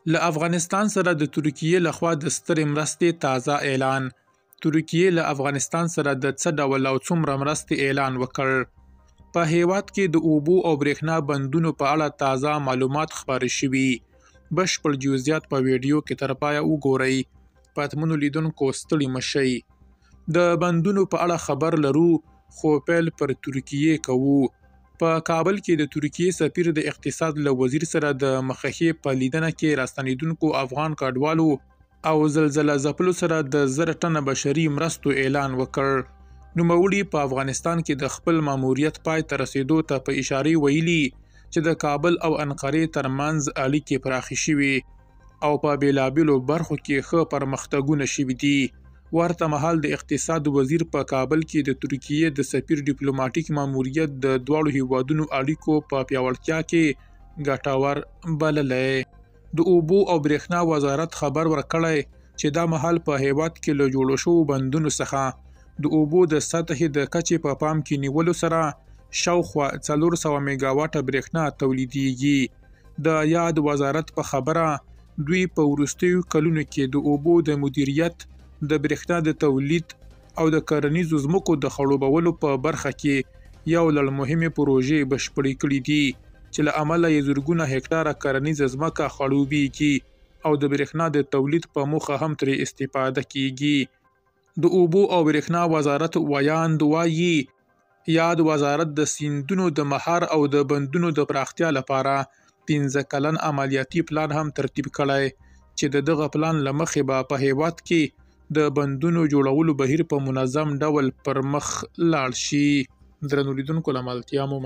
له افغانستان سره د ترکیې لخوا د سترې مرستې تازه اعلان. ترکیې له افغانستان سره د څه ډول او څومره مرستې اعلان وکړ؟ په هېواد کې د اوبو او برېښنا بندونو په اړه تازه معلومات خپاره شوي. بشپړ جزئیات په ویډیو کې تر پایه وګورئ. پتمنو لیدونکو ستړي مه شئ. د بندونو په اړه خبر لرو، خو پیل پر ترکیې کوو. په کابل کې د ترکیې سفیر د اقتصاد له وزیر سره د مخه ښې په لیدنه کې راستنېدونکو افغان کډوالو او زلزله ځپلو سره د 1000 ټنه بشري مرستو اعلان وکړ. نوموړي په افغانستان کې د خپل ماموریت پای ته رسېدو ته په اشارې ویلي چې د کابل او انقرې ترمنځ اړیکې پراخې شوې او په بېلابېلو برخو کې ښه پرمختګونه شوي دي. ورته مهال د اقتصاد وزیر په کابل کې د ترکیې د سفیر ډیپلوماټیک ماموریت د دواړو هېوادونو اړیکو په پیاوړتیا کې ګټور بللی. د اوبو او برېښنا وزارت خبر ورکړی چې دا مهال په هېواد کې له جوړو شوو بندونو څخه د اوبو د سطحې د کچې په پام کې نیولو سره شاوخوا 400 میګاواټه برېښنا تولیدېږي. د یاد وزارت په خبره، دوی په وروستیو کلونو کې د اوبو د مدیریت، د برېښنا د تولید او د کرنیزو ځمکو د خړوبولو په برخه کې یو لړ مهمې پروژې بشپړې کړې دي چې له امله یې زرګونه هکټاره کرنیزه ځمکه خړوبېږي او د برېښنا د تولید په موخه هم ترې استفاده کېږي. د اوبو او برېښنا وزارت ویاند وايي، یاد وزارت د سیندونو د مهار او د بندونو د پراختیا لپاره 5 کلن عملیاتي پلان هم ترتیب کړی چې د دغه پلان له مخې به په هېواد کې د بندونو جوړولو بهیر په منظم ډول پر مخ لاړ شي. درنو لیدونکو له ملتیا مو.